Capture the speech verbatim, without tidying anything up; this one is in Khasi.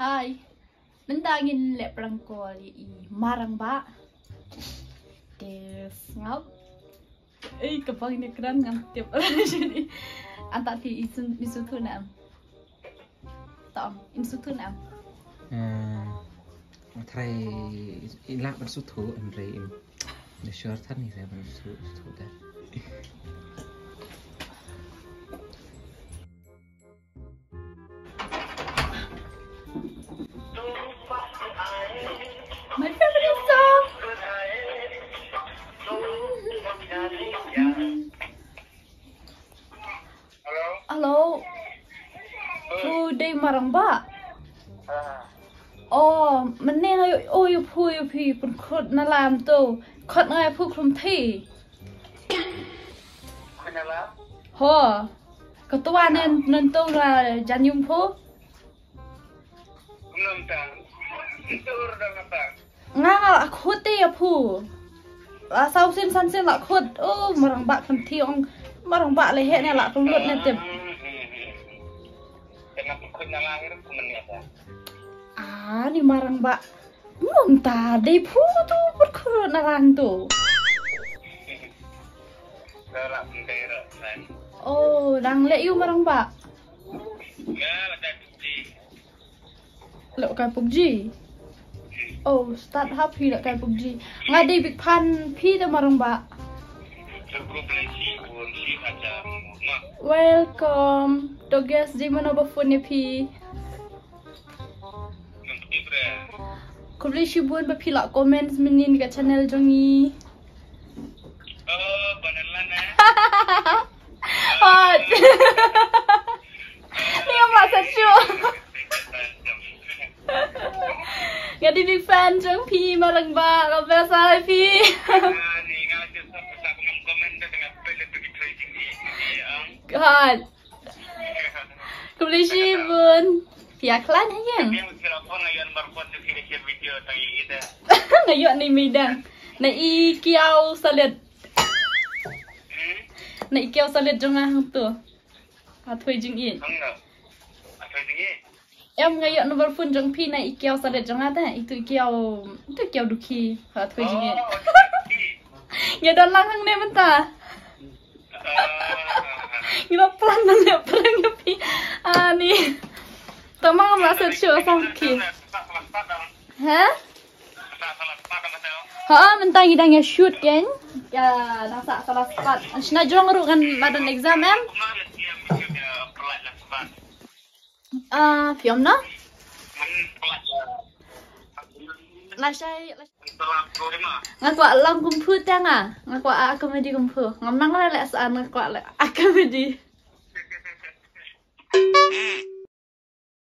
Hi. Mynta ngin leh prank call ïa i Marangbah. Te sngap. Ei, ka bang ne kren ngam tip. Anta ti i sun, i suthu nam. Tom, in suthu nam. Eh, trai i lah ban suthu, hynrei im. Ym sure than ni sa ban suthu, suthu da. My favorite song. Hello. Hello. Oi. Phu dei Marangbah. Ah. Oh, mynne nga ïoh, oh, ïoh phu, ïoh phi, pynkut na lam to. Khot nga ïoh phu khrum thi. Khot na lam? Ho. Ka tuan nen, nen to nga jan ïoh phu. Kumno mynta? Ito ur da mynta. Nga nga la khut te ïa phu. La saw sien san sien la khut. Oh, Marangbah kan thiong. Marangbah le he ne la pynlut ne tip. Kena khut na lang ru kumne ta. Ah, ni Marangbah. Mynta dei phu tu pyrkhat na lang tu. Ka la pyntai ra san. Oh, dang leh ïa u Marangbah. Nga la kai PUBG. Leh kai PUBG. Oh, start ha phi leh kai PUBG. Nga dei big fan phi da Marangbah. Khublei shibun shi hajar. Welcome. To guest ji mano ba phone ïa phi. Khublei shibun ba phi la comments mynnin ka channel jong ngi. Oh, ba na lan eh. Hot. Ni ngam lah sat shuh. Nga dei big fan jong phi Marangbah, ka best ha phi. Hot. Khublei shibun. Phi ïa khlaiñ ha ïing. Nga ïoh na i meidang. Na i kiaw salet. Na i kiaw salet jong nga hangto. Ha thoi jingïeit. Em, nga ïoh number phone jong phi na i kiaw salet jong nga te. Itu i kiaw, itu i kiaw dukhi. Ha thoi jingïeit. Nga don lang hangne mynta. Ngi la plan ban leh prank ïa phi. Ani. Tama ngam lah sat shuh sa ki. Ha? Ha, mynta ngi dang ïa shoot kein. Ïa, dang sah salah spot. Shna jrong ruh ngan la don exam em. Ah, phi ym noh? Lashai, lashai. Nga kwah long kung fu te nga. Nga kwah a comedy kung fu. Ngam nang leh leh sa nga kwah leh a comedy.